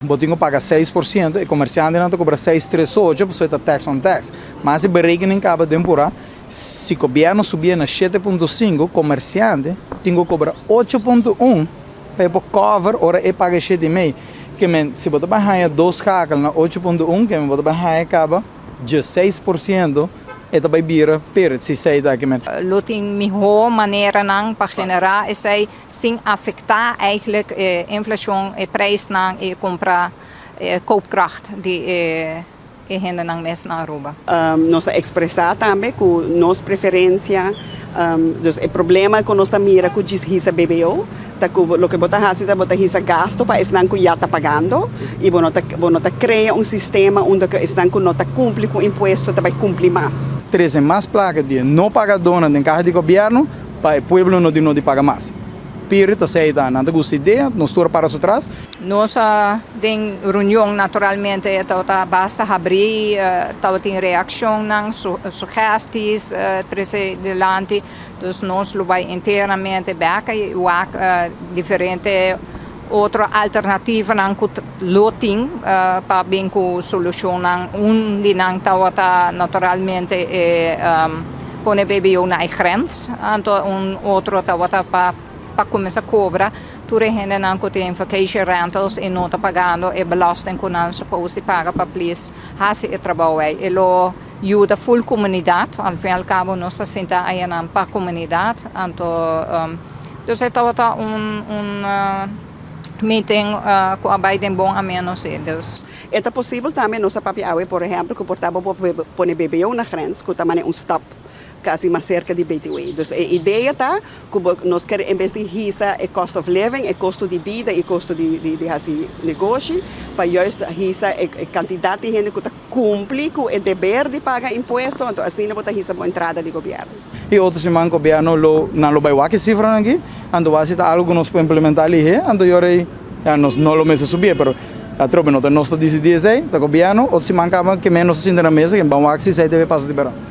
Bo tin ku paga 6%, e komersiantenan ta kobra 6,38, pasobra ta tax on tax. Mas e berekening kaba den pura, si gobièrnu subié na 7,5, komersiante tin ku kobra 8,1 pa e por cover ora e paga e 7,5. Ke men, si bo ta bai haña dos schakel na 8,1, ke men bo ta bai haña kaba 16%, e ta bai bira perit si esei ta ke men. Lo tin mihó maneranan pa generá esei sin afektá eigenlijk e inflashon, e prijsnan i kompra e koopkracht di e e hendenan mes na Aruba. Nos a ekspresá tambe ku nos preferensia, dus e problema ku nos ta mira ku djis hisa BBO ta ku loke bo ta hasi ta bo ta hisa gasto pa esnan ku ya ta pagando i bo no ta bo no ta krea un sistema unda ku esnan ku no ta kumpli ku impuesto ta bai kumpli mas. Trese mas plaka di e no pagadónan den kaha di gobièrnu pa e pueblo no di no di paga mas. Piri ta sei ta nan ta gusta idea, nos tur a para su tras. Nos a den reunion naturalmente tabata basta habrí, tabatin reaccionnan, sugesties trece dilanti, dus nos lo bay internamente bek y wak diferente otro alternativanan cu lo tin pa bin cu solucionnan. Un di nan tabata naturalmente e pone BBO na e grens, anto un otro tabata pa pa cuminsa cobra tur e hendenan cu tin vacation rentals y no ta pagando e belasting cu nan suppose di paga pa please haci e trabou ey. E lo yuda full comunidad, al fin y al cabo nos ta sinta ayanan pa comunidad, anto dus e tabata un un meeting cu a bay den bon ameno si, dus. E ta posibel tambe nos a papia awe por ehempel cu por ta bo por pone BBO na grens cu ta mane un stap casi mas cerca di BTW. Dus e idea ta cu bo nos ker en bes di hisa e cost of living, e costo di bida y costo di di haci negoshi, pa juist hisa e cantidad di hende cu ta cumpli cu e deber di paga impuesto, anto asina bo ta hisa bo entrada di gobierno. Y otro siman gobierno lo nan lo bay wak e cifranan aki, anto wak si ta algo cu nos por implementa lihe, anto yora ey ya nos no lo mester subie, pero atrobe no ta nos ta dicidi esey, ta gobierno, otro siman caba ke men nos ta sinta na mesa, ke ban wak si esey debe pasa di berdad.